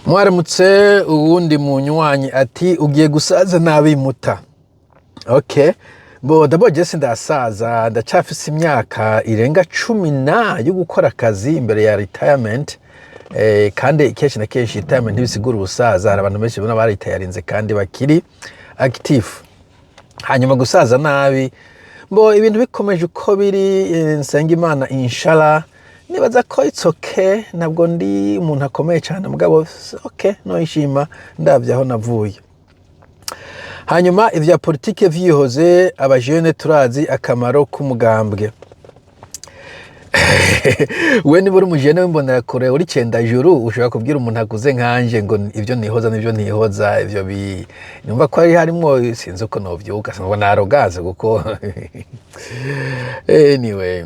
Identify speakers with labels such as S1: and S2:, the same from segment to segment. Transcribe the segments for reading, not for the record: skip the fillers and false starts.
S1: Mwaramutse. Uwundi munywanyi ati ugiye gusaza nabi muta. Okay, bon, d'abord je sindasaza, ndacafise imyaka irenga 10 na yo gukora akazi imbere ya retirement. Kandi kenshi na kenshi retirement ntibisigura ubusaza. Hari abantu benshi bona baritayarinze kandi bakiri active. Hanyuma gusaza nabi, bon, ibintu bikomeje uko biri, nsenga Imana, inshallah, nibaza ko it's okay. Ntabwo ndi umuntu akomeye cyane, mugabo okay, noyishima ndavye aho navuye. Hanyuma ivya politike vyihoze, abajene turazi akamaro k'umugambwe. We niba uri umujene w'imbonerakure uri cendajuru, ushobora kubwira umuntu akuze nkanje ngo ibyo nihoza n'ibyo ntihoza, ivyo bi numva ko hari harimwo, sinzi uko novyuka ngo narogaze kuko anyway.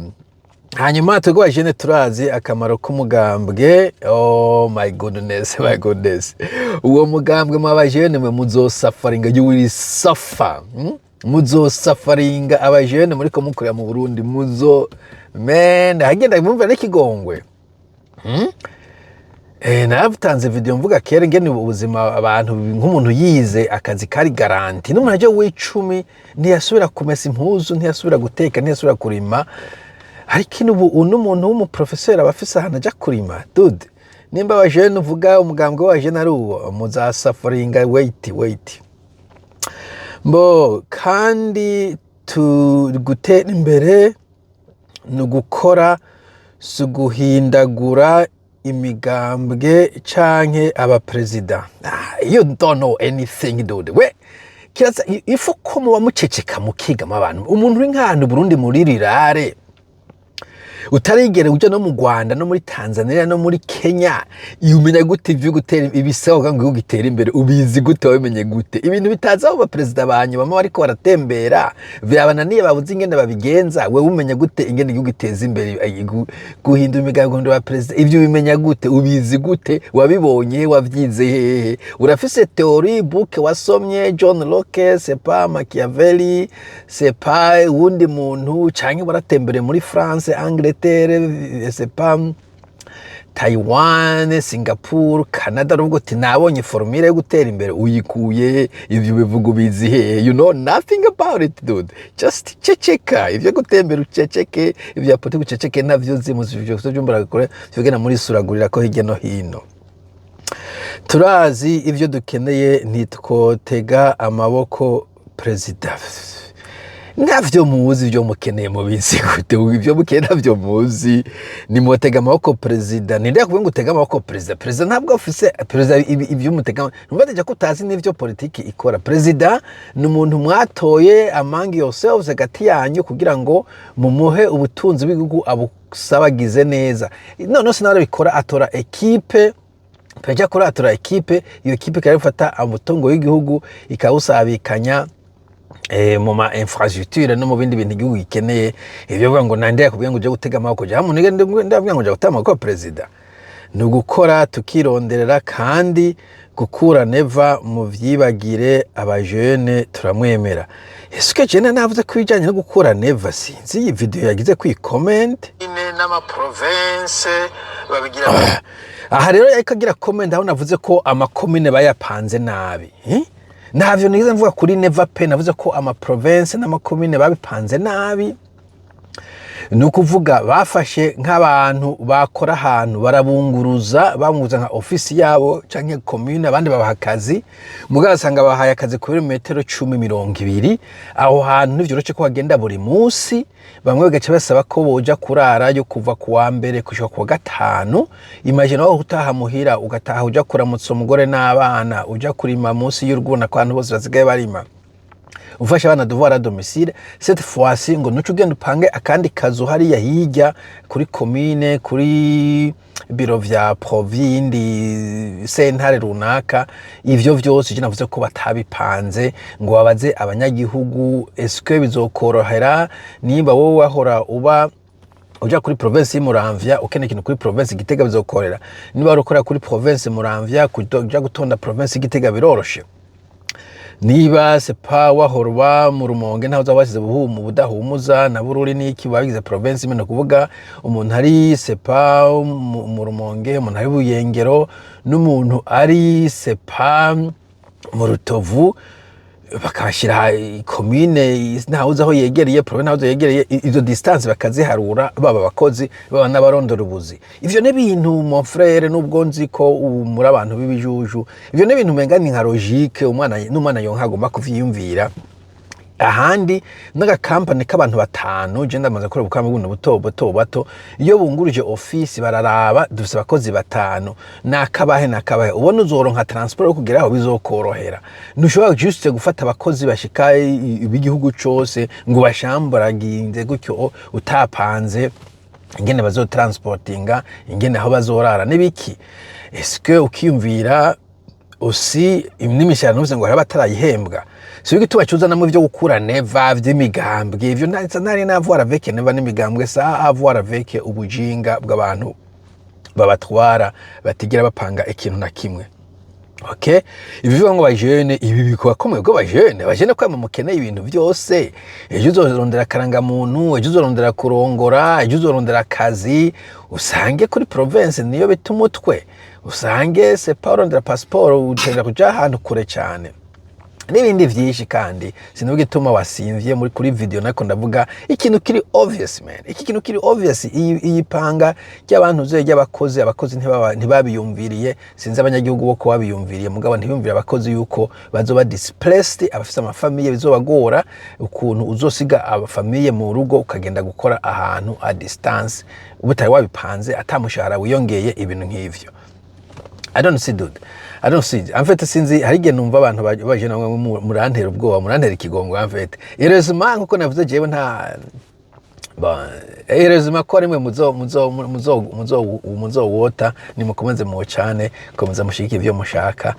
S1: Hanyuma twebwe abajene turazi akamaro k'umugambwe. Oh my goodness, my goodness, uwo mugambwe mwa bajene mwe muzosafaringa, you will suffer, Muzosafaringa abajene muriko mukorera mu Burundi, muzo man hagenda mumva n'ikigongwe, Naratanze video mvuga kera ingene ubuzima abantu, nk'umuntu yize akazi kari garanti, n'umuntu aje w'icumi ntiyasubira kumesa impuzu, ntiyasubira guteka, ntiyasubira kurima. Ariko ino ubu uno muntu w'umuprofeseri aba afise ahantu aja kurima. Dude, nimba abajene uvuga umugambwe w'abajene ari uwo, muzasafaringa, wait, wait. Mbo kandi gutera imbere ni ugukora, si uguhindagura imigambwe canke abaperezida. Ah, you don't know anything, dude. We kirasa ifu ko muba muceceka mukigama abantu. Umuntu uri nk'ahantu Burundi muri rirare, utarigera uja no mu Rwanda, no muri Tanzania, no muri Kenya, umenya gute ivyo gutera ibisabwa ngo igihugu gitere imbere? Ubizi gute? Wabimenye gute? Ibintu bitazi abo baperezida banyu bamwe bariko baratembera vyabananiye, babuze ingene babigenza. Wewe umenya gute ingene igihugu giteza imbere? Guhindura imigambi, guhindura abaperezida, ivyo ubimenya gute? Ubizi gute? Wabibonye? Wavyize hehe? Urafise theory book wasomye, John Locke, c'est pas Machiavelli, c'est pas uwundi muntu, canke waratembereye muri France, Angleterre, c'est pas Taiwan, Singapore, Canada, uruvuga uti nabonye formule yo gutera imbere? Uyikuye? Ivyo bivuga ubizi hehe? You know nothing about it, dude. Just ceceka. Ivyo gutembera uceceke, ivya politiki uceceke, ntavyo uzi. Mu vyo vyumbura kure vyogenda muri suragurira ko hirya no hino. Turazi ivyo dukeneye, ntitwotega amaboko perezida. Ntavyo muzi. Ivyo mukeneye mubizi gute? Ivyo mukeneye ntavyo muzi, nimwotega amaboko perezida. Ninde yakubwiye ngo utege amaboko perezida? Perezida ntabwo afise perezida ivyo mutega. Numva ko utazi n'ivyo politiki ikora. Perezida ni umuntu mwatoye among yourselves, hagati yanyu, kugira ngo mumuhe ubutunzi bw'igihugu abusabagize neza. Noneho sinarabikora, atora équipe. Perezida akora, atora équipe, iyo équipe ikaba ifata umutungo w'igihugu ikawusabikanya mu ma infrastructure no mu bindi bintu igihugu gikeneye. Ivyo bivuga ngo nande yakubwiye ngo uje gutega amaboko? Ja muntu, ndabwira ngo uje gutega amaboko perezida. Ni ugukora tukironderera. Kandi gukura Neva mu vyibagire, abajene turamwemera. Esuke jene navuze ko ibijanye no gukura Neva, sinzi iyi video yagize kwi comment
S2: n'ama province babigira.
S1: Aha rero yariko agira comment aho navuze ko amakomine bayapanze nabi, eh? Ntavyo nigeze mvuga kuri Neva pe. Navuze ko ama province n'amakomine babipanze nabi. Ni ukuvuga bafashe nk'abantu bakora ahantu barabunguruza, bamwuza nka ofisi yabo canke commune, abandi babaha akazi, mugabo asanga bahaye akazi ku birometero 10, 20. Aho hantu ntivyoroshe ko bagenda buri munsi. Bamwe bagaca basaba ko boja kurarayo kuva ku wa mbere gushika ku wa gatanu. Imagine wowe utaha muhira, ugataha uja kuramutsa umugore n'abana, uja kurima munsi y'urugo, ko abantu bose basigaye barima, ufasha abana devoir à domicile. Cette fois-ci ngo nuce ugenda upange akandi kazu hariya hirya kuri commune, kuri biro vya provindi, sentare runaka. Ivyo vyose je navuze ko batabipanze ngo babaze abanyagihugu. Eske bizokorohera nimba wowe wahora uba uja kuri province y'Muramvya, ukeneye ikintu kuri province Gitega, bizokorera? Niba wari ukorera kuri province Muramvya, kuja gutonda province Gitega biroroshe? Niba sepa wahorwa mu Rumonge, ntaho uzaba wasize Buhumu, Budahumuza na Bururi n'iki, babigize province imwe. Ni ukuvuga umuntu ari sepa mu Rumonge, umuntu ari Buyengero n'umuntu ari sepa mu Rutovu, bakabashyira komine ntawe uzi aho yegereye, province ntawe uzi aho yegereye. Izo distance bakaziharura, baba abakozi, baba n'abarondora ubuzi. Ivyo ni ibintu, mon frère, nubwo nzi ko ubu muri abantu b'ibijuju, ivyo ni ibintu umenga ni nka logique, umwana n'umwana yonka agomba kuvyiyumvira. Ahandi n'agakampani k'abantu batanu, je ndamaze gukora ubukambi buno buto buto bato, iyo bunguruje office bararaba: dufise abakozi batanu, nakabahe nakabahe, ubona uzoronka transport yo kugeraho, bizokorohera. Ntushobora juste gufata abakozi bashika b'igihugu cose ngo bashambaraginze gutyo, utapanze ingene bazotransportinga, ingene aho bazorara n'ibiki. Est-ce ukiyumvira usi n'imishahara nuvuze ngo hari abatarayihembwa? Si igituma cuzanamo ivyo gukura Neva vy'imigambwe. Ivyo ntari n'a voir avec Neva n'imigambwe, ça a voir avec ubujinga bw'abantu babatwara, batigera bapanga ikintu na kimwe. Okay, ibi bivuga ngo bajene, ibi bikuba komwe bwo bajene, bajene kwama mukeneye ibintu byose. Ejo uzorondera akarangamuntu, ejo uzorondera kurongora, ejo uzorondera akazi, usange kuri province niyo bita umutwe, usange sepa urondera passport, utenda kuja ahantu kure cyane n'ibindi vyinshi. Kandi sinuvuga ituma wasimvye muri kuri video, nako ndavuga ikintu kiri obvious, man. Iki kintu kiri obvious, iyi panga ry'abantu ze ry'abakozi, abakozi ntibabiyumviriye. Sinzi abanyagihugu bo ko babiyumviriye, mugabo ntibiyumvira abakozi yuko bazoba displaced, abafise amafamiye bizobagora ukuntu uzosiga abafamiye mu rugo ukagenda gukora ahantu à distance, ubutari wabipanze, atamushahara wiyongeye, ibintu nk'ivyo. I don't see, dude. I don't see. En fait, sinzi, hari igihe numva abantu baje namwe murantera ubwoba, murantera ikigongo, en fait. Heureusement, nkuko navuze, jewe nta, bon, heureusement ko rimwe muzo wota, nimukomeze mucane, komeza mushigike ivyo mushaka.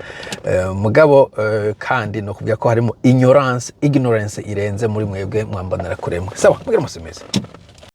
S1: Mugabo kandi no kuvuga ko harimo ignorance irenze muri mwebwe mwambonera kuremwe. Sawa, mugira musimeze.